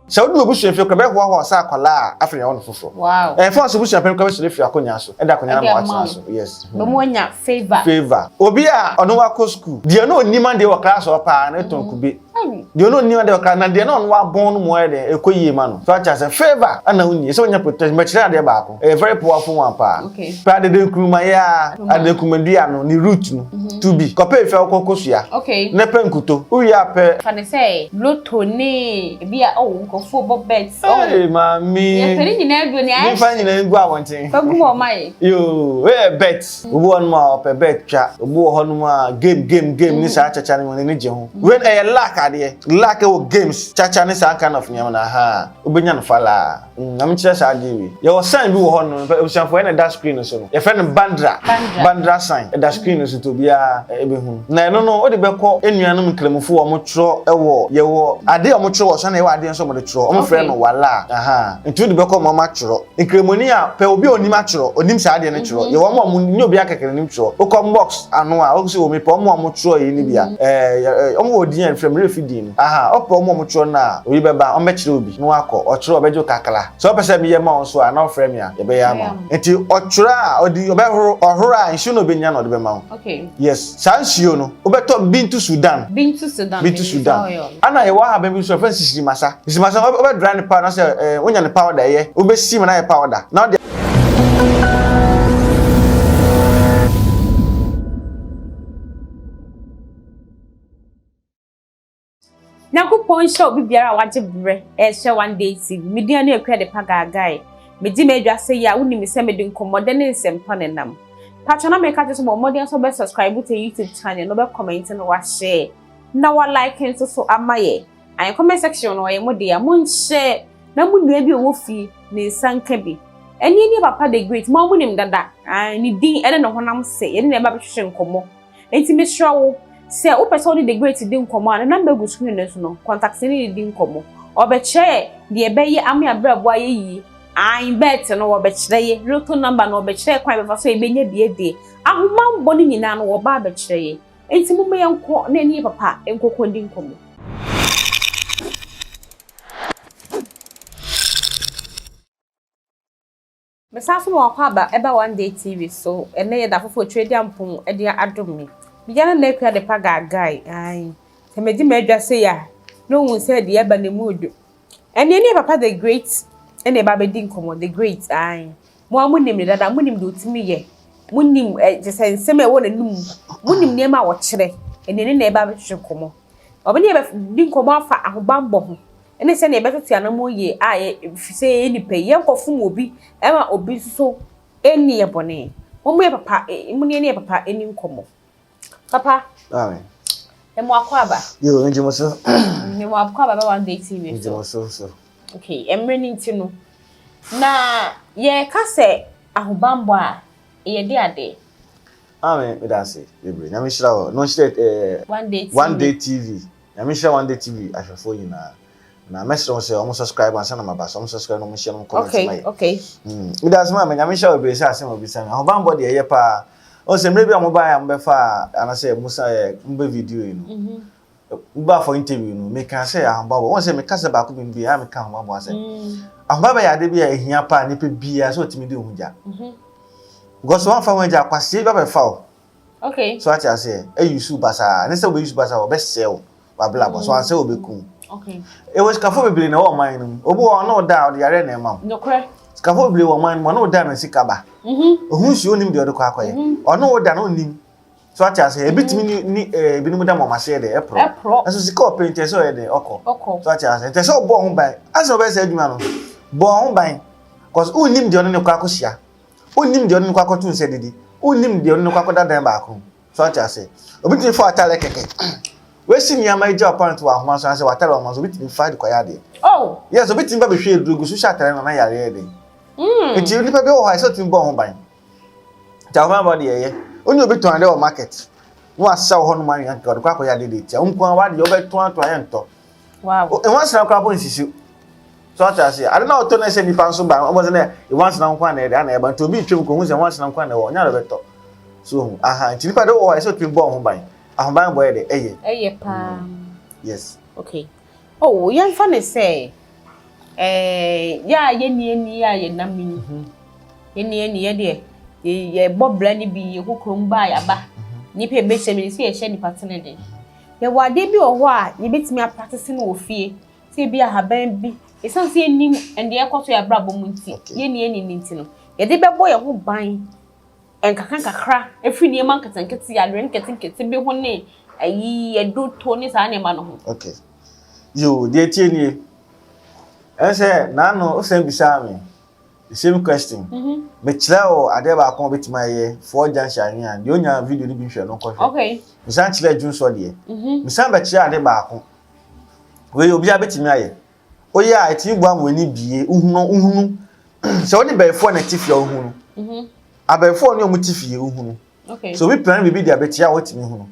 Sɛ wode w'abusua fie koraa bɛhoahoa wo sɛ akwadaa a afei na yɛwɔ no foforɔ. Wow. Ɛmfa ho sɛ abusua panin koraa bɛsɔre afiri akonnwa so de akonnwa no Ɛde ama ama woatena wo. so. Yes. Bɛ mu anya favour. Favour. Obi a ɔne wo akɔ sukuu, deɛ na ɔnim adeɛ wɔ class hɔ paa no tɔn kube. Deɛ ɔno ɔnim adeɛ wɔ class, na deɛ na ɔno wabɔn no mu ayɛ dɛn, ɛkɔ yie ma no. So ate aseɛ? Favour ɛna wonni, ɛsɛ wonya protection. Mɛkyerɛ adeɛ baako, ɛyɛ very powerful one paa. Okay. Pɛ adede nkruma yɛ a, adede nkruma dua no, ne root no, tu bi. Kɔpɛ efi a wokɔ kosua. Okay. Na pɛ nkuto. Wowie a pɛ. Fa no sɛ lotto ne ebi a oh nkurɔfoɔ bɔ bet oh. Hey maame. Yɛpɛ ne nyinaa gu nea ayɛ. Memfa nyinaa ngu abɔnten. Fa gu hɔ ma yɛ. Yoo, wei yɛ bet. Obi wɔ hɔnom a ɔpɛ bet twa. Obi wɔ hɔnom a game game game ne saa kyakya no n'ani gye ho. Wei no ɛyɛ luck adeɛ. Luck wɔ games, kyakya ne saa kind of nneɛma no ahaa. Wobɛnya no falaa. Mm, na menkyerɛ saa adeɛ wei. Yɛwɔ sign bi wɔ hɔnom, abusuafoɔ ɛna ɛda screen no so no. Yɛfrɛ no Bandra. Bandra. Bandra sign. Ɛda screen no so nti obiara ɛbɛhu. Na ɛno no, wode bɛkɔ enuanom Nkramofo a wɔtwerɛ wɔ, yɛwɔ adeɛ a wɔtwerɛ wɔ so ɛna yɛwɔ adeɛ nso a wɔde twerɛ. Wɔfrɛ no Wala. Ahaa. Nti wode bɛkɔ ma wɔatwerɛ. Nkramoni a, pɛ obi a onim atwerɛ, onim saa adeɛ no twerɛ. Yɛwɔ wɔn a wɔn, nyɛ obiara kɛkɛ na onim twerɛ. Wokɔ mosque ano a, wose o mepɛ wɔn a wɔtwerɛ yei no bi a, ɛɛ, wɔn wɔ din a yɛfrɛ, me werɛ fi din no. Ahaa, wopɛ wɔn a wɔtwerɛ no a, obi bɛba, wɔbɛkyerɛ wo bi na wakɔ. Ɔtwerɛ a, ɔbɛgye wo kakra. Sɛ wopɛ sɛ meyɛ ma wo nso a, na wofrɛ me a, yɛbɛyɛ ama wo. Nti ɔtwerɛ a, ɔde, ɔbɛhoro, ɔhoro a, nsuo na ɔbɛnya na ɔde bɛma wo. Okay. Yes, saa nsuo no, wobɛtɔ Bintu Sudan. Bintu Sudan. Bintu Sudan. Ana yɛwɔ ahaban bi nso yɛfrɛ no sisirimasa. Sisirimasa no, wobɛ dry ne powder na sɛ eh, wonya ne powder ɛyɛ, wobɛsi ma no ayɛ powder na wode. Nyankopɔn nhyira obi biara a wagye berɛ ɛrehyɛ One Day TV. Me din ne Akua Adepa Gaagae. Megye m'adwa sɛ yi a wonim me sɛ mede nkɔmmɔdɛ ne nsɛmpa na ɛnam. Patro na meka kyerɛ sɛ bɔ mmɔden sɛ wobɛ subscribe to YouTube channel na wobɛ comment na wahyɛ na wa like nso so ama yɛ. Ayɛ comment section no ɔyɛ mo dea. Monhyɛ na mo nua bi a ɔwɔ fie ne nsa nka bi. Ɛne ne papa the great mo a monim dada. Ne din ɛne ne honam sɛ yɛne na ɛba bɛhwehwɛ nkɔmmɔ. Enti mesrɛ wo, sɛ wopɛ sɛ wo ne The Great di nkɔmmɔ a, ne number gu screen no so no, contact no ne no di nkɔmmɔ. Ɔbɛkyerɛ deɛ ɛbɛyɛ ama yɛn abrabɔ ayɛ yie. Ae, bet no wɔbɛkyerɛ yɛ, lotto number no wɔbɛkyerɛ yɛ kwan a yɛbɛfa so a yɛbɛnya bi adie. Ahomammɔ no nyinaa no wɔba abɛkyerɛ yɛ. Enti momma yɛnkɔ na yɛne yɛn papa nkɔkɔdi nkɔmmɔ. Mesan so ma w'akwaaba ɛba One Day TV so ɛnɛ yɛ da foforɔ Tweaduampɔn de adom me. Meya na Nana Akua Adepa gaagae ae sɛ medi m'adwa sei a na ohun sɛ deɛ ɛba no emu dwo. Ɛnneɛ ne yɛ papa the great ɛna ɛba abɛdi nkɔmmɔ the great ae mo a monim ne dada monim deɛ ɔtumi yɛ monim ɛ kyɛ sɛ nsɛm a ɛwɔ n'anum monim nneɛma a ɔkyerɛ ɛnneɛ ne na ɛba abɛtwetwe nkɔmmɔ. Ɔbɛne yɛbɛdi nkɔmmɔ afa ahobammɔ ho ne sɛnea yɛbɛtoto anammɔn yie a ɛfiri sɛ yɛyɛ nnipa yi, yɛnkɔfom obi ma obi nso so nni yɛn bɔne. Momma yɛn papa, mo ne yɛn papa nni nkɔmmɔ. Papa, mmoa akɔ aba. Yo, megye mo so. Mmoa akɔ aba bɛ One Day TV so. Megye mo so so. Okay, mmerɛ no nti no, na yɛka sɛ ahobammɔ a, ɛyɛ de adeɛ. Maame, meda ase bebree. Nyame nhyira wo. No nhyira eh, One Day TV. One Day TV. Nyame nhyira One Day TV ahwɛfoɔ nyinaa. Na mɛsrɛ wɔn sɛ wɔn subscribe ansa na maba. Sɛ wɔn subscribe na wɔn hyɛ na wɔn comment Okay, ma yɛ. okay. Meda ase maame, Nyame nhyira wo bebree sɛ asɛm a wobisa me. Ahobanbɔ deɛ ɛyɛ paa. Ɔhu sɛ mmerɛ bi a mobaeɛ a mobɛfaa anaasɛ mo sa eh, mobɛ video yi no. Mobaa for interview no, mekaa sɛ ahobanbɔ. Wɔn sɛ meka sɛ baako bi bi a meka ahobanbɔ asɛm. Ahobanbɔ yɛ ade bi a ɛhia paa nipa biara sɛ ɔtumi de ho gya. Because wɔamfa ho agya akwasie bi abɛfa wo. Okay. So ate aseɛ, ayi su basaa. Ne sɛ wobɛyi su basaa wɔbɛsɛe wo wabrabɔ. So ansɛ wɔbɛku wo. Okay. Ɛwɔ sikafo bebree na ɛwɔ ɔman no mu. Obi wɔ ɔno ɔda a ɔde yareɛ na ɛma wo. Nokorɛ. Sikafo bebree wɔ ɔman no mu ɔno ɔda na sika ba. Ohun nsuo onim deɛ ɔde kɔ akɔyɛ. Ɔno ɔda na onim. So ate aseɛ, ebi tumi ne ne ɛɛ ebinom da ma ɔmo aseɛ dɛ ɛporɔ. Ɛporɔ. Ɛso sika ɔpɛ nti ɛsɛ ɔyɛ dɛ ɔkɔ. Ɔkɔ. So ate aseɛ, nti ɛsɛ ɔbɔ ho ban. Ansa ɔbɛyɛ saa adwuma no, bɔ ho ban. Cause wonnim deɛ ɔne no kɔ akɔhyia. Wonnim deɛ ɔne no kɔ akɔto nsa didi. Wonnim deɛ ɔne no kɔ akɔda dan baako mu. So ate aseɛ? Obi tumi fa w'atadeɛ kɛkɛ. Wasi nneɛma agya wo pant wɔ ahoma so anaasɛ w'atadeɛ wɔ ahoma so, obi tumi fa de kɔyɛ adeɛ. Oh! Yes, obi tumi ba bɛhwie aduro gu so, wohyɛ atadeɛ no na yareɛ yɛ den. Nti nipa bi wɔ hɔ a, ɛsɛ sɛ ɔtumi bɔ ho ban. Nti ahoma bɔ deɛ ɛyɛ. Wo ne obi tɔn adeɛ wɔ market na wasa wɔ hɔnom anwea kɛkɛ, ɔde kɔ akɔyɛ adeɛ de atia. Wo nko ara w'adeɛ wobɛtɔn atɔn ayɛ ntɔ. Wow. Nwansena koraa mpo nsisi. So ate aseɛ? Ade na ɔtɔ no sɛ nipa nso ba, ɔbɔ sɛ na nwansena nko ara na ɛde ana ɛba. Nti obi retwam kɔhu sɛ nwansena nko ara na ɛwɔ, ɔnyɛ ade ɔbɛtɔ. So ohu, aha, nti nipa de wɔ hɔ a ɛsɛ ɔtumi bɔ ho ban. Ahoban bɔ yɛ de, ɛyɛ. Ɛyɛ paa. Yes. Okay. Oh, yɛmfa ne sɛ. Ɛɛ, yɛ a yɛnni ani a yɛnam yi, yɛnni ani yɛ deɛ, yɛbɔ bra no bi, yɛkɔ kurom ba a yɛaba. Nnipa ɛbɛhyɛ mi sɛ yɛhyɛ nipa tenene. Yɛwɔ adeɛ bi wɔ hɔ a yɛbɛtumi apractice no wɔ fie. Sɛ ebi ahaban bi, ɛsiane sɛ yɛnnim deɛ ɛkɔ so yɛ abrabɔ mu nti, yɛnni ani no nti no, yɛde bɛbɔ yɛn ho ban nkakra nkakra ɛfiri nneɛma nketenkete, yareɛ nketenkete bi ho ne ayi ɛdoto ne saa nneɛma no ho. Okay. Yo, deɛ tie nie. Ɛsɛ n'ano wosan bisaa me the same question. Mekyerɛ wo adeɛ baako a wobɛtumi ayɛ four junction anwea. Deɛ onya video no bi nhwɛ no nkɔhwɛ. Mesan kyerɛ adwunsɔ deɛ. Mesan bɛkyerɛ ade baako. Wei obiara bɛtumi ayɛ. Woyɛ a ɛtumi boa ma w'ani bie. Wohunu wohunu. Sɛ wode bɛyifoɔ na ɛte fie a wohunu. Abɛyifoɔ ne ɔmo te fie wohunu. So obi plan biribi de abɛtia a wotumi hunu.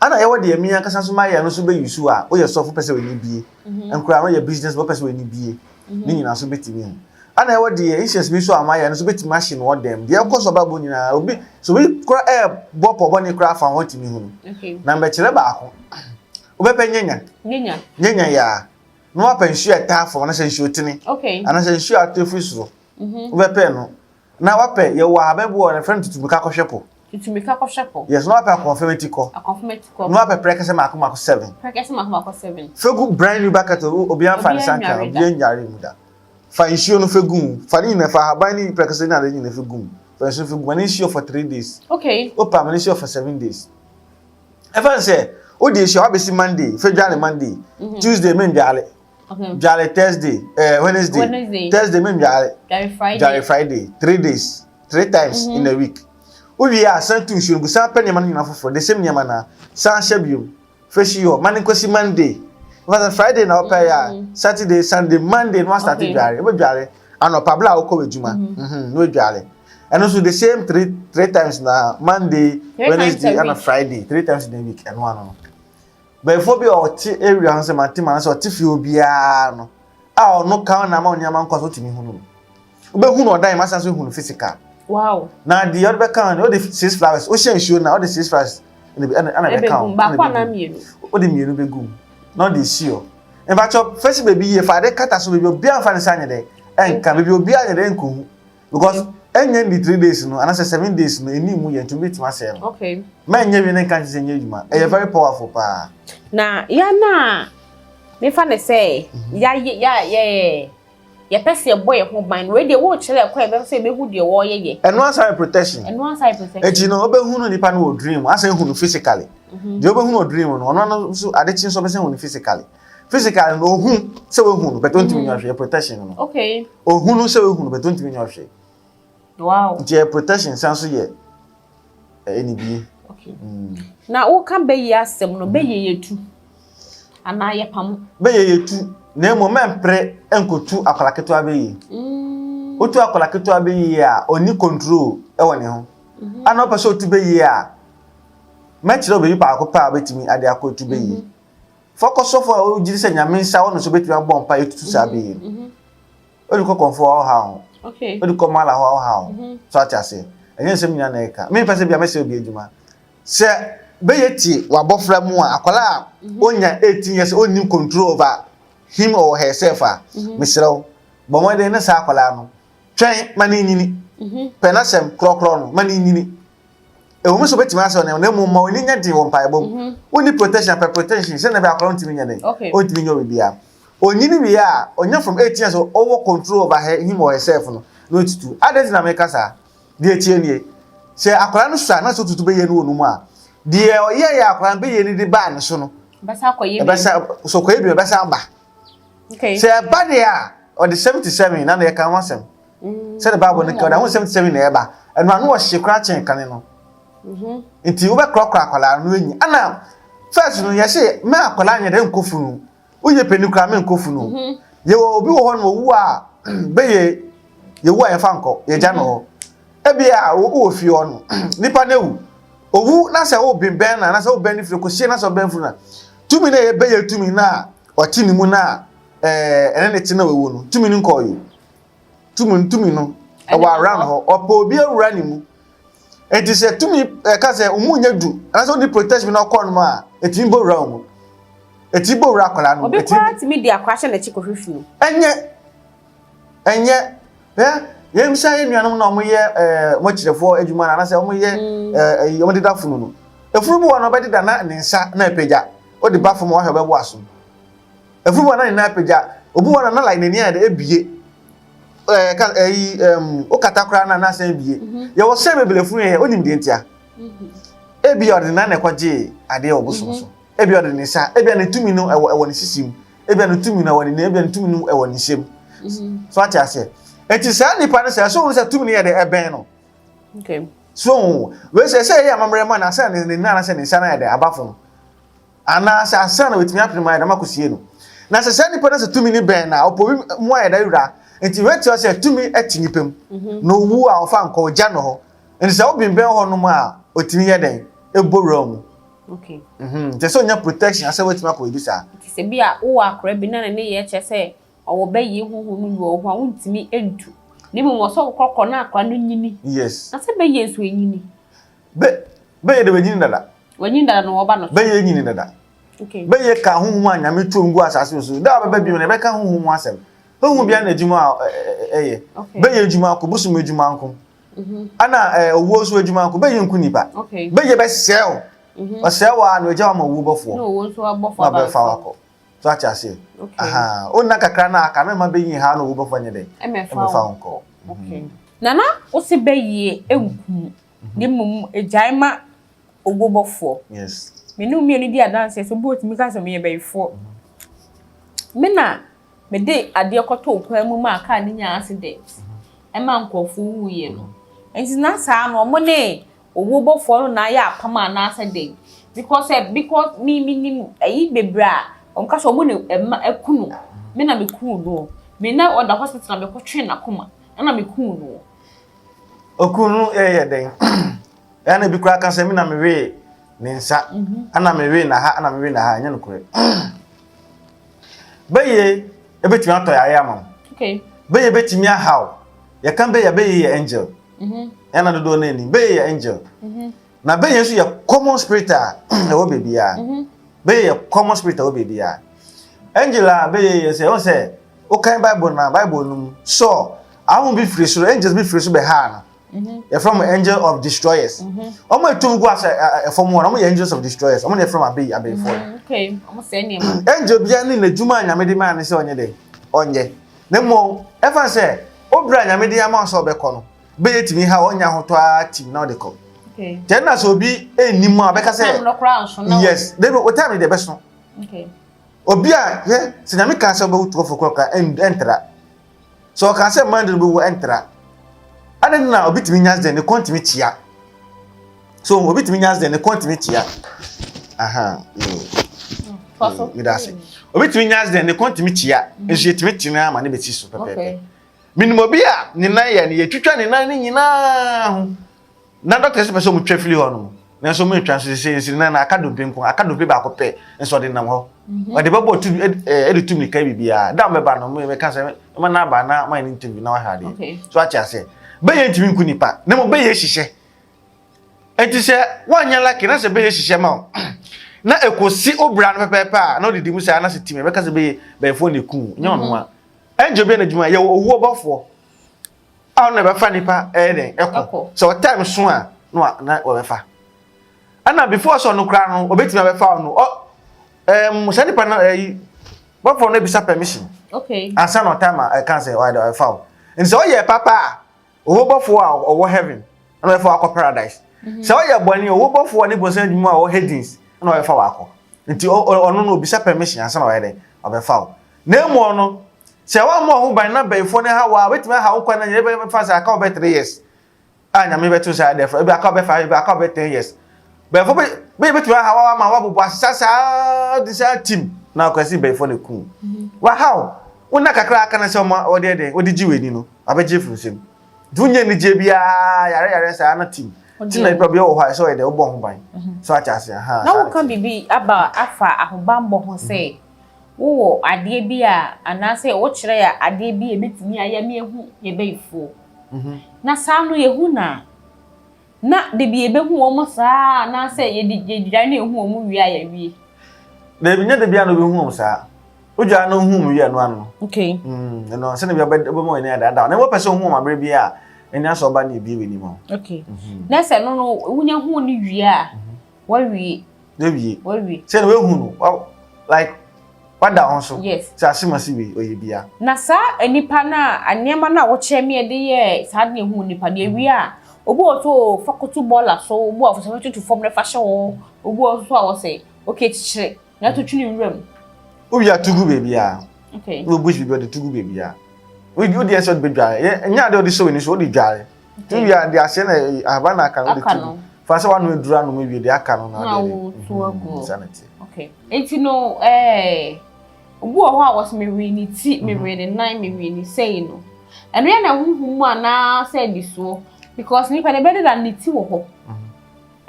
Ana yɛwɔ deɛ mi ankasa so mayɛ no nso bɛyi so a woyɛ sɔfo pɛ sɛ w'ani bie. Nkura no yɛ business wopɛ sɛ w'ani bie. Ne nyinaa so bɛtumi hu. Ana yɛwɔ deɛ insurance bi nso a mayɛ no nso bɛtumi ahye no ɔdɛm. Deɛ ɛkɔ so ɔbɛbɔ nyinaa obi so obi kora ɛɛbɔ pɔbɔne kora afa ho tumi hunu. Na mbɛkyerɛ baako. Wobɛpɛ nyanya. Nyanya. Nyanya yɛ a na wapɛ nsuo a ɛtaa fam anaasɛ nsuo tene. Anaasɛ nsuo a atɔ firi soro. Wobɛpɛ no. Na wapɛ yɛwɔ ahaban bi wɔ hɔ yɛfrɛ no tutumika kɔhwɛ po. Tutumika kɔhwɛ po. Yes, na wapɛ akɔnfɛm eti kɔ. Akɔnfɛm eti kɔ. Na wapɛ prɛkɛsɛ mako mako seven. Prɛkɛsɛ mako mako seven. Fegu brand new bucket obi anfa ne sanka obi anware mu da. Fa nsuo no fegu mu. Fa ne nyinaa fa ahaban ne prɛkɛsɛ ne ade nyinaa fegu mu. Fa nsuo fegu mu. Ma ne nsuo for 3 days. Opa ma ne nsuo for 7 days. Ɛfa ne sɛ wode nsuo wabɛsi Monday fɛ dwale Monday. Tuesday mendwale. Dwale Thursday, Wednesday. Wednesday. Thursday mendwale. Dwale Friday. Dwale Friday. 3 days. Three times in a week. Wowie a san tu nsuo no gu san pɛ nneɛma no nyinaa foforɔ the same nneɛma na san hyɛ biom fɛsi hɔ ma ne nkosi Monday. Nfa sɛ Friday na wɔpɛ yɛ a Saturday, Sunday, Monday na wasate dware. Wobɛdware anɔpa bere a wokɔ w'adwuma na wadware. Ɛno nso the same three times na Monday, Three times Wednesday a ɛna week. Friday, three times in a week ɛno ano no. Bɛyifoɔ bi a ɔte area ho sɛ mante ma no sɛ ɔte fie obiara no a ɔno ka na ama nneɛma nkɔ so wotumi hu no. Wobɛhu no ɔdan mu asan so hu no physical. Na deɛ ɔde bɛka ho no wode six flowers wohyɛ nsuo no a wode six flowers ɛna ɛbɛka ho. Ɛbɛgum baako ɛna anaa ɛbɛgu mu. mmienu. Wode mmienu bɛgu mu na ɔde esi hɔ. Mfakyɛw fɛsi baabi yie fa ade kata so baabi obiara nfa ne nsa nyɛ dɛ ɛnka baabi obiara nyɛ dɛ nkohu because ɛnyɛ ndi 3 days no anaasɛ 7 days no ɛni mu yɛ nti obi tumi asɛe no. Mɛnyɛ wie ne nka nkyɛn sɛ nyɛ adwuma. Ɛyɛ very powerful paa. Na yɛn a mefa ne sɛ yɛayɛ yɛ yɛ yɛpɛ sɛ yɛbɔ yɛn ho ban no, wei deɛ wɔrekyerɛ ɛkɔ yɛbɛpɛ sɛ yɛbɛhu deɛ wɔreyɛ yɛ. Ɛno asa yɛ protection. Ɛno asa yɛ protection. Eti no wobɛhu no nipa no wɔ dream asan hu no physically. Deɛ wobɛhu no wɔ dream no ɔno no nso ade kye nso ɔbɛsɛn hu no physically. Physically no ohu sɛ wohu no but ontumi nyɛ ɔhwɛ protection no. Ohu no sɛ wohu no but ontumi nyɛ ɔhwɛ. Nti yɛ protection san so yɛ ɛne bie. Na woka bɛyɛ asɛm no, bɛyɛ yɛtu anaa yɛpam? Bɛyɛ yɛtu na mmom mɛmpere nkotu akwadaa ketewa bɛyɛ. Wotu akwadaa ketewa bɛyɛ a ɔni control ɛwɔ ne ho. Ana ɔpɛ sɛ otu bɛyɛ a mɛkyerɛ wo baabi baako pɛ a wobɛtumi ade akɔ otu bɛyɛ. Fɔkɔ sɔfo a ogyiri sɛ Nyame nsa wɔ no so bɛtumi abɔ mpa etutu saa bɛyɛ no. Wode kɔ kɔnfo a ɔha ho. Wode kɔ mala hɔ a ɔha ho. So ate aseɛ. Ɛnyɛ nsɛm nyinaa na ɛka. Mempɛ sɛ bia mɛsɛ obi adwuma. Sɛ bɛyɛ tie wabɔfra mu a akwadaa a onya 18 years ɔnnim control over him or herself a mesrɛ wo bɔ mmɔden ne saa akwadaa no twɛn ma ne nyini. Pɛ n'asɛm korɔkorɔ no ma ne nyini. Ɛwɔ mu sɛ wobɛtumi asɛ ɔnam na mmom ma w'ani nyɛ den wɔ mpaebɔ mu. Wonni protection pɛ protection sɛnea ɛbɛyɛ akwadaa no ntumi nyɛ den. Ɔntumi nyɛ biribiara. Onyini wie a ɔnya from 18 years ɔwɔ control over her, him or herself no na otutu. Adɛn nti na meka saa? Deɛ tie nie. Sɛ akwadaa no sua na sɛ otutu bɛyɛ no wɔ no mu a, deɛ ɔyɛ yɛ akwadaa no bɛyɛ no de baa ne so no, Bɛsa akɔyɛ bi. ɛbɛsa so kɔyɛ bi ɛbɛsa aba. Sɛ ɛba deɛ a ɔde 77 na na yɛka ho asɛm. Sɛde Bible no ka ɔde ho 77 na ɛba. Ɛno ano ɔhye koraa kyɛn kane no. Nti wobɛkorɔkorɔ akwadaa no enyi. Ana first no yɛse mɛ akwadaa nyɛ dɛ nkɔ funu. Woyɛ panin koraa mɛ nkɔ funu. Yɛwɔ obi wɔ hɔ no owu a bɛyɛ yɛwu a yɛfa nkɔ yɛgya no hɔ. Ebi a wowɔ fie hɔ no nipa no ewu. Owu na sɛ wobɛn na na sɛ wobɛn ne fie kɔsie na sɛ wobɛn funu na tumi na ɛyɛ bɛyɛ tumi na ɔte ne mu na ɛne ne te na wawu no tumi no nkɔɔ yi. Tumi no ɛwɔ around hɔ ɔpɛ obi awura ne mu. Nti sɛ tumi ɛka sɛ ɔmu nyɛ du anaasɛ wodi protection na ɔkɔ no mu a ɛtumi bɔ wura mu. Ɛtumi bɔ wura akwadaa no mu. Obi koraa tumi di akwadaa hyɛ n'akyi kɔhwɛ funu. Ɛnyɛ. Ɛnyɛ hwɛ yɛmmisa yɛn nuanom na wɔyɛ ɛɛ wɔkyerɛfoɔ adwuma no anaasɛ wɔyɛ ɛɛ ɛyi wɔdeda funu no. Efunu bi wɔ no ɔbɛdeda na ne nsa na apagya. Wode ba fam a wahwɛ ɔbɛbɔ asom. Efunu bi wɔ na ne nan apagya. Obi wɔ no na like n'ani ayɛ dɛ ebie. Ɛɛ ka ɛyi ɛɛm wokata koraa na n'asan ebie. Yɛwɔ sɛ bebree funu yɛ onim deɛ ntia. Ebia ɔde ne nan na ɛkɔgyee adeɛ wɔ bosom so. Ebia ɔde ne nsa, ebia ne tumi no ɛwɔ ɛwɔ ne sisi mu, ebia ne tumi no ɛwɔ ne nan, ebia ne tumi no ɛwɔ ne nsam. So ate aseɛ? Eti saa nipa no sɛ ɛsɛ ohun sɛ tumi no yɛ dɛ ɛbɛn no. Okay. So ohun wei sɛ ɛsɛ ɛyɛ amammerɛ ma no asɛ ne ne nan asɛ ne nsa no ayɛ dɛ aba fam anaasɛ asɛ na watumi apene mu ayɛ dɛ ama kɔsie no. Na sɛ saa nipa no sɛ tumi no bɛn na ɔpɔ bi mu ayɛ dɛ wura nti wei kyerɛ sɛ tumi ɛte nipa mu na owu a ɔfa nkɔ ogya no hɔ. Nti sɛ wobɛnbɛn hɔ nom a otumi yɛ dɛn ɛbɔ wura mu. Okay. Mhm. Nti sɛ onya protection asɛ watumi akɔ baabi saa. Nti sɛ bi a wowɔ akora bi na ne nneyɛɛ kyerɛ sɛ ɔwɔ bɛyie honhom no bi wɔ wo ho a wontumi ntu. Na mmom wɔ sɛ wokɔkɔ na akora no nyini. Yes. Na sɛ bɛyie nso ɛnyini. Bɛ bɛyɛ de wanyini dada. Wanyini dada na wɔba no so. Bɛyɛ nyini dada. Okay. Bɛyɛ ka honhom a Nyame tuom gu asase so. Da a ɔbɛba bio no yɛbɛka honhom ho asɛm. Honhom biara na adwuma a ɛyɛ. Okay. Bɛyɛ adwuma nko, bosom adwuma nko. Ana eh, owuo nso adwuma nko bɛyɛ nku nipa. Bɛyɛ bɛsɛe wo. Mhm. Ɔsɛe wo a na ogya wama owuo bɔfoɔ. Na owuo nso abɔfoɔ Na aba ɔbɛfa wakɔ. So ate aseɛ. Aha. Wonna kakra na aka mɛma bɛyi ha na owuo bɔfoɔ nyɛ dɛ. Ɛmɛfa wo nkɔ. Okay. Nana wo se bɛyie nku na mmom gyae ma owuo bɔfoɔ. Yes. Me ne wo mmienu di adanseɛ sɛ obi otumi ka sɛ meyɛ bɛyifoɔ. Me na mede adeɛ kɔtoo kwan mu maa kaa no nyaa accident ɛma nkurɔfoɔ wuiɛ no. Nti na saa no wɔn ne owuo bɔfoɔ no na ayɛ apam anaasɛ dɛn? Because ɛ because me menim ɛyi bebree a wɔn ka sɛ wɔn na ɛma ɛku no. Me na me kuu no. Me na ɔda hospital na mekɔtwee n'akoma ɛna me kuu no. Okuu no yɛ dɛn? Ɛna ebi koraa ka sɛ me na mewee ne nsa, ɛna mewee n'aha, ɛna mewee n'aha, ɛnyɛ nokorɛ. Bɛyɛ ebetumi atɔ yare ama wo. Okay. Bɛyɛ betumi ahaw. Yɛka bɛyɛ bɛyɛ yɛ angel. Mhm. Ɛna dodoɔ no anim. Bɛyɛ yɛ angel. Mhm. Na bɛyɛ nso yɛ common spirit a ɛwɔ baabiara. Mhm. Bɛyɛ yɛ common spirit a ɛwɔ baabiara. Angel a bɛyɛ yɛ sɛ ɛwɔ sɛ wokan Bible na Bible no mu Saul ahom bi firi soro angels bi firi so bɛhaa no. Yɛfrɛ mo angel of destroyers. Wɔn a etum gu asɛ ɛfam hɔ no wɔn yɛ angels of destroyers. Wɔn na yɛfrɛ mo abeyi abeyifoɔ. Okay, wɔn sɛ nneɛma. Angel biara ne n'adwuma a Nyame de maa no sɛ ɔnyɛ dɛ ɔnyɛ. Na mmom ɛfa sɛ obere a Nyame de ama sɛ ɔbɛkɔ no bɛyɛ tumi ha ɔnya ahotɔ ara tim na ɔde kɔ. Okay. Kyɛ na sɛ obi nnim a ɔbɛka sɛ. Time no koraa nso na. Yes, dabi o time deɛ ɛbɛso. Okay. Obi a hwɛ sɛ Nyame kaa sɛ ɔbɛwu 12 o'clock a ɛntra. Sɛ ɔka sɛ Monday no bɛwu ɛntra. Adɛn nti na obi tumi nya accident ne kɔn tumi kyea? So obi tumi nya accident ne kɔn tumi kyea. Aha. Meda ase. Obi tumi nya accident ne kɔn tumi kyea. Nso yɛtumi tena ama ne bɛsi so pɛpɛɛpɛ. Menim obi a ne nan yɛ no yɛtwitwa ne nan no nyinaa ho. Na doctors pɛ sɛ wɔn twa firi hɔ nom, nanso wɔn ntwa nso sese nsi na aka dompe nko, aka dompe baako pɛ nso ɔde nam hɔ. Mhm. Ɔde bɛbɔ tu ɛde tu mirika biribiara. Da wɔn bɛba no, wɔn bɛka sɛ wɔn na aba na wɔn ayɛ ne interview na wɔahwɛ adeɛ. So ate aseɛ. Bɛyɛ ntumi nku nipa, na mmom bɛyɛ hyehyɛ. Enti sɛ wɔanyɛ lucky na sɛ bɛyɛ hyehyɛ ma wo, na ekosi obra no pɛpɛɛpɛ a na ɔdidi mu saa na sɛ tim ɛbɛka sɛ bɛyɛ bɛyɛfoɔ na eku nyɛ ɔno a. Angel bi na adwuma yɛ owuo bɔfoɔ. a ɔno na ɛbɛfa nipa ɛyɛ dɛn ɛkɔ sɛ ɔtime so a na na wɔbɛfa ɛna before sɛ ɔno koraa no ɔbɛtumi abɛfa ɔno ɔ ɛɛm saa nipa no ɛyi bɔfo no ebisa permission okay ansa na ɔtime a ɛka sɛ ɔyɛ dɛ ɔbɛfa o nti sɛ ɔyɛ papa a owó bɔfo a ɔwɔ heaven ɛna ɔbɛfa wakɔ paradise mhm. sɛ ɔyɛ bɔne owó bɔfo a ne bɔnsɛn adwuma a ɔwɔ Hades ɛna ɔbɛfa wakɔ nti ɔno no obisa permission ansa na ɔyɛ dɛ ɔbɛfa o na emu ɔno Sɛ woammɔ wo ho ban na bɛyifoɔ no ha wo a, wobɛtumi aha wo nkwa nna nyinaa, ebi bɛfa sɛ aka wo bɛ 3 years a Nyame bɛto saa dɛ ebi aka wo bɛ 5, ebi aka wo bɛ 10 years. Bɛyifoɔ bɛ bɛyɛ bɛtumi aha wo ama woabobɔ asesa saa de saa tim na akɔ ɛsi bɛyifoɔ no ku wo. Waha wo, wo nna kakra aka no sɛ ɔma ɔde ɛdɛn, ɔde gye w'ani no, wabɛgye afiri wo nsam. Nti wonyɛ anigyeɛ biara, yare yare saa na tim. Nti na nipa bi wɔ hɔ a ɛsɛ ɔyɛ dɛ wobɔ ho ban. So ate ase, aha. Na woka biribi aba afa ahobammɔ ho sɛ Wowɔ adeɛ bi a anaasɛ wokyerɛ yɛ adeɛ bi a ɛbɛtumi ayɛ ma yɛahu yɛn bayifoɔ. Na saa no yɛhu no a, na da bi yɛbɛhu wɔn saa anaasɛ yɛde yɛdwira na yɛhu wɔn wie a yɛawie. Dabi, nyɛ da biara na wobɛhu wɔn saa. Wodware no hu mu wie ɛno ano. Okay. Ɛno sɛnea bi ɔbɛma w'ani adaadaa na wɔpɛ sɛ ohu wɔn abere bi a ɛni asɛ ɔba na ebie w'anim hɔ. Okay. Na sɛ no no wonya hu no wie a wawie. Wawie. Wawie. Sɛ no wehu no like wada ho so. Yes. Sɛ ase ma si wei ɔyɛ bia. Na saa nipa no a nneɛma no a wɔkyerɛ me de yɛ saa de ehu nipa no ewie a obi wɔ so fa koto bɔɔla so obi wɔ so fa tutu fam na fa hyɛ hɔ obi wɔ so a wɔsɛ okay kyekyere na to twene nwura mu. Wowie a tugu baabi a. Okay. Wo bush biribi ɔde tugu baabi a. Wo deɛ sɛ ɔde bɛdware. Ɛnyɛ adeɛ ɔde sɔ w'ani so ɔde dware. Nti wowie a deɛ aseɛ na ahaban na aka no wode tugu. Fa sɛ wano aduru anom awie deɛ aka no na ɔde de. To agu. Saa na ɛteɛ. Okay. Nti no ɛɛ obi wɔ hɔ a wɔsɛ mewe ne ti, mewe ne nan, mewe ne sei no. Ɛno yɛ na honhom mu anaa sɛ anisoɔ because nipa no ɛbɛdeda ne ti wɔ hɔ.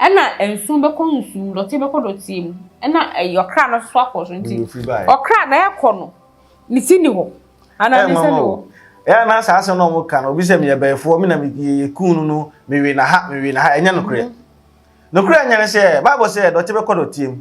Ɛna nsu bɛkɔ nsu mu, dɔteɛ bɛkɔ dɔteɛ mu, ɛna ɛyɛ ɔkra no nso akɔ so nti ɔkra na ɛkɔ no ne ti ni hɔ anaa ne nsa ni hɔ. Ɛyɛ na saa asɛm na wɔn ka no obi sɛ meyɛ bɛyifoɔ mi na meyɛ kun no no mewe na ha mewe na ha ɛnyɛ nokorɛ mhm. Nokorɛ ɛnyɛ ne sɛ Bible sɛ dɔteɛ bɛkɔ dɔteɛ mu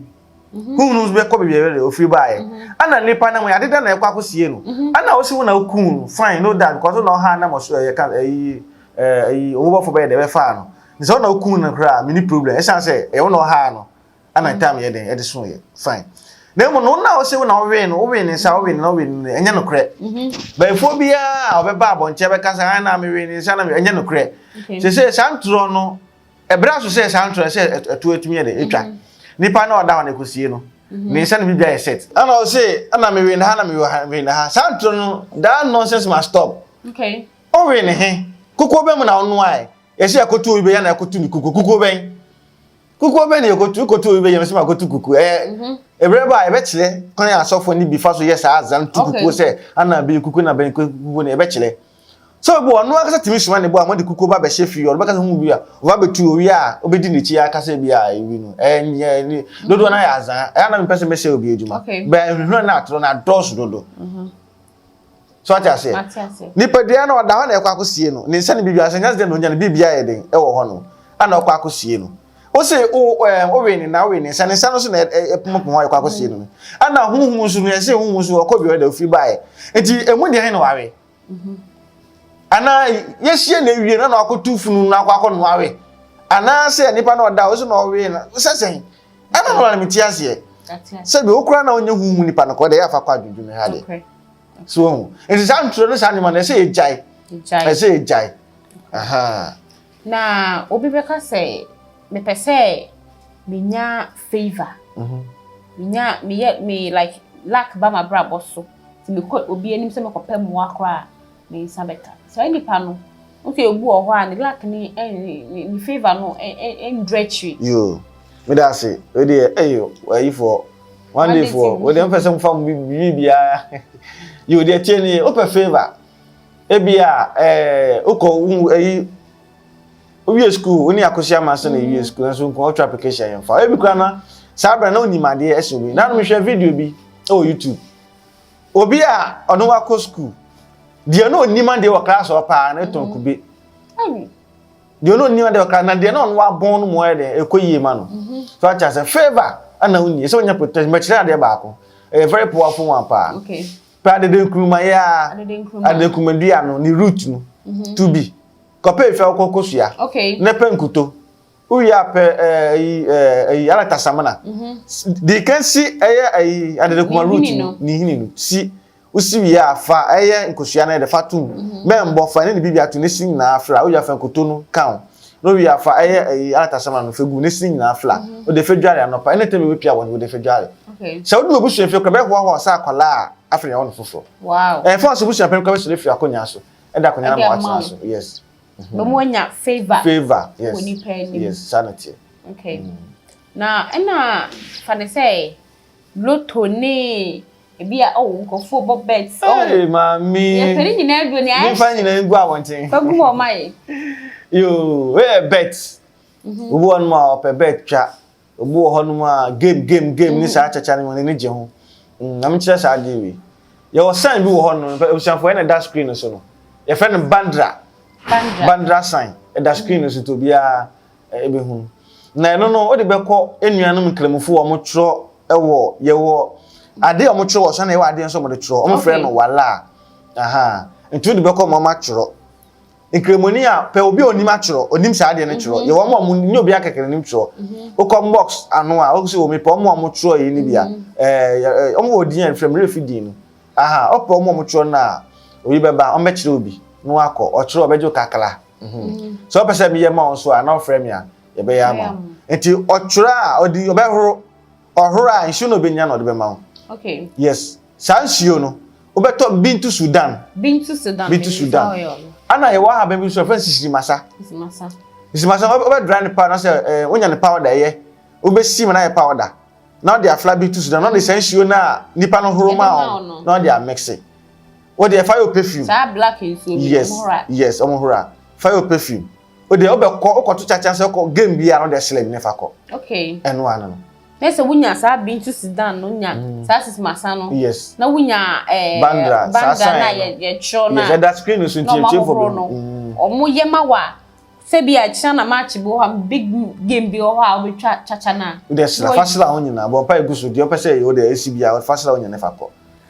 mhm. Huhunu nso bɛkɔ baabi a ofiri baeɛ mhm. Ɛna nipa no mu adeda na ɛkɔ akɔsie no ɛna wosi wo na wokun no fine no doubt because na ɔha nam ɔso ɛyɛ ka ɛyi ɛyi owobɔfo bɛyɛ dɛ bɛfaa no. Sɛ wo na wokum no koraa a, menni problem. Ɛsiane sɛ ɛyɛ wo na ɔhaa no, ɛna ntam yɛ den ɛde so yɛ fine. Na mmom no, wo na wose wo na wowee no, wowee ne nsa, wowee ne na wowee ne ɛnyɛ nokorɛ. Bɛnfoɔ biara a ɔbɛba abɔnten bɛka sɛ, na mewee ne nsa na ɛnyɛ nokorɛ. Sese saa ntorɔ no, ɛberɛ aso sɛ saa ntorɔ sɛ ɛto atumi yɛ den ɛtwa. Nipa na ɔda hɔ na ɛkɔsie no, ne nsa ne biribi ayɛ set. Ɛna ɔse, ɛna mewee ne ha na mewee ne ha. Saa ntorɔ no, that nonsense must stop. Ɔwee ne he, kukuo bɛ mu na ɔnoae. Yɛsɛ yɛkoto obi bɛyɛ na yɛkoto ne kuku. Kukuo bɛn? Kukuo bɛn na yɛkoto? Koto obi bɛyɛ sɛ makoto kuku. Ɛyɛ mhm. ebrɛ ba a yɛbɛkyerɛ kwan a asɔfoɔ no bi fa so yɛ saa azan tu kukuo sɛ ana bɛyɛ kuku na bɛn kukuo no yɛbɛkyerɛ. Sɛ obi ɔno ankasa tumi soma ne bo a mode kukuo ba bɛhyɛ fie ɔno bɛka sɛ hu bi a ɔba bɛtu owi a obɛdi n'akyi akasa bi a ewi no ɛnyɛ dodoɔ no ayɛ azan ɛyɛ na mepɛ sɛ mɛhyɛ obi adwuma bɛn hwehwɛ no atorɔ no adɔɔso dodo. Mhm. So ate aseɛ? Nipadua no ɔda hɔ na ɛkɔ akɔsie no. Ne nsa ne biribi asɛ nyɛ sɛ na onya no biribi ayɛ den ɛwɔ hɔ no. Ana ɔkɔ akɔsie no. Wose wo ɛɛ wowe ne na wowe ne nsa ne nsa no so na ɛpomapom hɔ ɛkɔ akɔsie no. Ana huhu nso no yɛsɛ huhu nso ɔkɔ bi ɔda ofiri baeɛ. Nti emu deɛ he na wawe. Ana yɛsie na ewie no na wakɔtu funu no akɔ akɔ noa we. Anaasɛ nipa na ɔda hɔ so na ɔwe na sɛ sɛn. Ɛna no na mete aseɛ. Sɛbi wo koraa na wonyɛ huhu nipa no kɔ deɛ yɛ afa kɔ adwendwene ha deɛ. So wɔn nti saa ntoro ne saa nneɛma no ɛsɛ yɛgyae. Ɛsɛ yɛgyae. Na obi bɛka sɛ mepɛ sɛ menya favour. Mhm. Menya meyɛ me like luck ba m'abrabɔ so. Nti mekɔ obi anim sɛ mekɔpɛ mmoa koraa. Ne nsa bɛka. Saa nipa no, wohu sɛ obi wɔ hɔ a ne luck ne ne favour no nduru akyiri. Yoo, meda ase. Wei deɛ, ɛyi, ayifoɔ, one day foɔ, wei deɛ mpɛ sɛ mofa mo biribiara. Yoo, deɛ tie nie, wopɛ favour, ebi a, ɛɛ, wokɔ, ɛyi, wowie school, wo ne Akosi ama sɛ na ewie school, nso nko wotwa application yɛn fa. Ebi koraa na, saa berɛ na wonim adeɛ ɛsɛ obi. Na mehwɛ video bi ɛwɔ YouTube. Obi a ɔno wakɔ sukuu, deɛ na ɔnim adeɛ wɔ class hɔ paa no tɔn kube. Deɛ ɔno ɔnim adeɛ wɔ class na deɛ na ɔno wabɔn no mu ayɛ deɛ ɛkɔ yie ma no. Mhm. So akyɛ sɛ favour ɛna wonni sɛ wonya protection mɛkyerɛ adeɛ baako. Ɛyɛ very powerful one paa. Pɛ adede nkuruma yɛ a adede nkuruma dua no ne root no mhm. to bi kɔpɛ efi akɔkɔ kosua ne pɛ nkuto. Wowie a pɛ ɛyi ɛyi alata samina. Di kan si ɛyɛ ɛyi adedekuma root no ne hini no si. Wosi wie a fa ɛyɛ nkosua no ɛde fa tom. Mɛnbɔ fa ne ne biribi ato ne si nyinaa fla. Wowie a fa nkoto no ka ho. Na wowie a fa ɛyɛ ɛyi alata samina no fa gu ne si nyinaa fla. Wode fa dware anɔpa. Anytime wobɛpia wɔ no wode fa dware. Sɛ wode w'abusua fie koraa bɛhoahoa sɛ akwadaa a afei na yɛwɔ no foforɔ. Ɛmfa ho sɛ abusua panyin koraa bɛsɔre afiri akonnwa so ɛde akonnwa no ama watena so. Yes. Bɛ mu anya favour. Favour yes. Wɔ nipa anim. Yes saa na teɛ. Okay. Mm. Na ɛna fa ne sɛ lotto ne ebi a oh nkurɔfoɔ bɔ bet. Oh. Hey, maame. Yɛpɛ ne nyinaa duro ne ayɛ. Nifa nyinaa ngu abɔnten. Fa gu hɔ ma yɛ. Yoo, ɛyɛ bet. Mhm. Obi wɔ nom a ɔpɛ bet twa. Obi wɔ hɔnom a game game game ne saa kyakya no n'ani gye ho. Mm, na mekyerɛ saa adeɛ wei. Yɛwɔ sign bi wɔ hɔnom, abusuafoɔ ɛna ɛda screen no so no. Yɛfrɛ no Bandra. Bandra. Bandra sign. Ɛda screen no so nti obiara ɛbɛhu. Na ɛno no, wode bɛkɔ nnuanom nkramofo a wɔtwerɛ ɛwɔ yɛwɔ. Adeɛ a wɔtwerɛ wɔ so na ɛwɔ adeɛ nso wɔde twerɛ. Wɔfrɛ no wala. Aha. Nti wode bɛkɔ ma wɔatwerɛ. Nkramoni a pɛ obi a onim atwerɛ, onim saa adeɛ no twerɛ. Yɛwɔ wɔn a wɔn nyɛ obi akɛkɛ nim twerɛ. Wokɔ box ano a, wɔsɛ wɔn mepɛ wɔn a wɔtwerɛ yi no bi a, ɛɛ wɔn wɔ din a mfrɛ me refi din no. Aha, ɔpɛ wɔn a wɔtwerɛ no a, obi bɛba, wɔbɛkyerɛ obi na wakɔ. Ɔtwerɛ ɔbɛgye wo kakra. Sɛ ɔpɛ sɛ meyɛ ma wo nso a, na ɔfrɛ me a, yɛbɛyɛ ama wo. Nti ɔtwerɛ a, ɔde ɔbɛhoro, ɔhoro a nsuo na ɔbɛnya na ɔde bɛma wo. Okay. Yes. Saa nsuo no, wobɛtɔ Bintu Sudan. Bintu Sudan. Bintu Sudan. Ana yɛwɔ ahaban bi nso yɛfrɛ no sisirimasa. Sisirimasa. Sisirimasa wobɛdra ne powder sɛ ɛɛ wonya ne powder ɛyɛ wobɛsi ma no ayɛ powder na ɔde afla Bintu Sudan na ɔde saa nsuo no a nipa no horo ma wo na ɔde amekse. Wode ɛfa yɛ perfume. Saa black nsuo bi. Yes. Yes, ɔmo horo a. Fa yɛ perfume. Wode wobɛkɔ wokɔto kyakya sɛ wokɔ game biara wode ɛsrɛ bi ne fa kɔ. Okay. Ɛno ano no. Na sɛ wonya saa Bintu Sudan no nya saa Sisirimasa no. Yes. Na wonya ɛɛ Bandra saa Bandra na sign no. yɛtwerɛ no Yes, a ɛda screen no so nti na ɔmo etiefo ahohoro bɛhu. no. Ɔmo yɛ ma wa sɛ bi a kyina na match bi wɔ hɔ a big game bi wɔ hɔ a wobɛtwa kyakya no a. Wode sra fa sra ho nyinaa bɔ mpa egu so deɛ ɔpɛ sɛ wode esi bia fa sra ho nyinaa fa kɔ.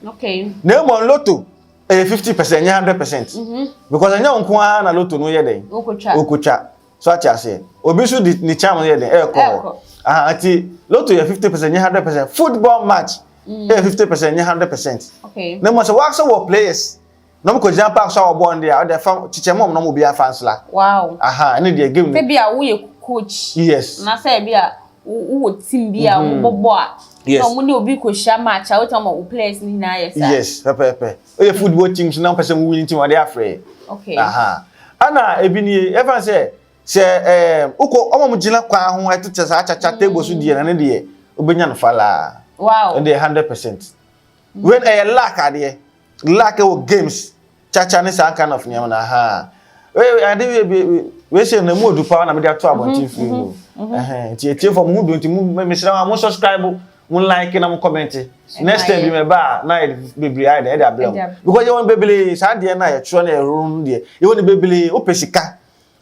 Okay. Na mmom lotto ɛyɛ 50% ɛnyɛ 100%. Because ɛnyɛ wo nko ara na lotto no yɛ dɛn. Wokotwa. Wokotwa. So ate aseɛ. Obi nso de ne charm no yɛ dɛn ɛrekɔ hɔ. Ɛrekɔ. Aha nti lotto yɛ 50% nyɛ 100%. Football match ɛyɛ 50% nyɛ 100%. Okay. Na mmom sɛ wɔasɛ wɔ players na wɔn kɔgyina park so a wɔbɔ no deɛ a wɔde fa kyekyɛ mu na wɔn obi afa nsla. Wow. Aha ɛne deɛ game no. Sɛ bi a woyɛ coach. Yes. Na sɛ bi a wowɔ team bi a wobɔbɔ a. Yes. Na ɔmo ne obi kɔhyia match a wotumi ama wo players no nyinaa yɛ saa. Yes, pɛpɛɛpɛ. Oyɛ football team so na wɔpɛ sɛ wɔn win team wɔde afrɛ. Okay. Aha. Ana ebi nie yɛfa sɛ sɛ ɛɛ wokɔ ɔmo mo gyina kwan ho ɛtete saa kyakya table so deɛ na ne deɛ wobɛnya no falaa. Wow. Ɛno deɛ 100%. When ɛyɛ luck adeɛ luck ɛwɔ games kyakya ne saa kind of nneɛma na aha. Wei ade wei bi wei sɛ na mu odu paa na mede ato abɔnten firi mu. Ɛhɛn nti etiefo mo ho do nti mo mesrɛ mo subscribe, mo like na mo comment. Next time bi mɛba a na yɛ bebree ayɛ dɛ ɛde abrɛ mo. Because yɛwɔ no bebree saa adeɛ no a yɛtwerɛ no yɛhoro no deɛ yɛwɔ no bebree. Wopɛ sika,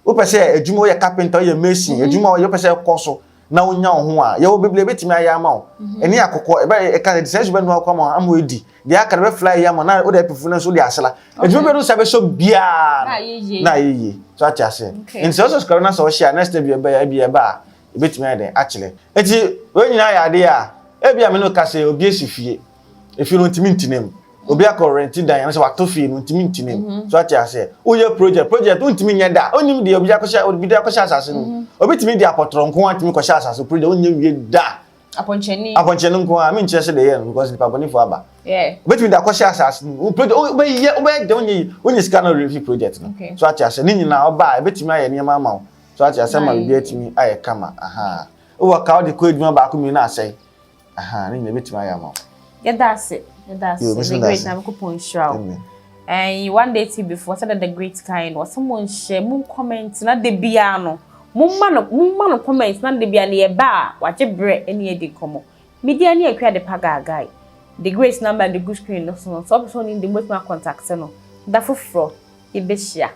wopɛ sɛ adwuma woyɛ carpenter, woyɛ mason, adwuma woyɛ wopɛ sɛ ɛkɔ so na wonya wo ho a yɛwɔ bebree bɛtumi ayɛ ama wo. Ɛne akokɔ ɛbɛ ɛka sɛ sɛ bɛnoa akɔ ama ama edi deɛ aka no bɛfly yi ama na wode apifu no nso wode asela adwuma bi no sɛ bɛsɔ biara na na ayɛ yie. So ate aseɛ. Okay. Nti sɛ wo subscribe na sɛ wɔhyɛ a next time bi ɛbɛyɛ ebi ɛba a ebɛtumi ayɛ dɛn akyerɛ. Nti wɔn nyinaa yɛ adeɛ a ebi a me no ka sɛ obi esi fie efie no ntumi ntina mu, obi akɔ rent dan ɛsɛ wato fie no ntumi ntina mu. So ate aseɛ. Woyɛ project wontumi nyɛ da onim deɛ obi akɔhyɛ obi de akɔhyɛ asase no mu. Obi tumi de apɔtɔrɔ nko ara tumi kɔhyɛ asase project wonyɛ wie da. Apɔnkyɛni. Apɔnkyɛni nko ara menkyerɛ sɛ deɛ ɛyɛ no because nipa bɔnefo aba. Obetumi de akɔhyɛ asase no mu project wobɛyɛ wobɛyɛ deɛ wonyɛ yi wonyɛ sika na ɔrefi project no. Okay. So ate aseɛ ne nyinaa ɔba a ebetumi ayɛ nneɛma ama wo. So ate aseɛ ma biribi atumi ayɛ kama. Aha wowɔ ka wode kɔ adwuma baako mmienu asɛe. Aha ne nyinaa ebetumi ayɛ ama wo. Yɛda ase. Yɛda ase. Yo, Mr. The Great Dase. na mekɔpɔn nhyira wo. Amen. Ɛn One Day TV foɔ sɛdeɛ The Great kan no ɔsɛ mo nhyɛ mo comment na de biara no momma no comment na de biara no yɛba a wagye berɛ ɛne yɛdi nkɔmmɔ. Media ne Akua de pa gaagae. The Great number de gu screen no so no sɛ ɔpɛ sɛ ɔne de mobɛtumi acontact no. Da foforɔ yɛbɛhyia.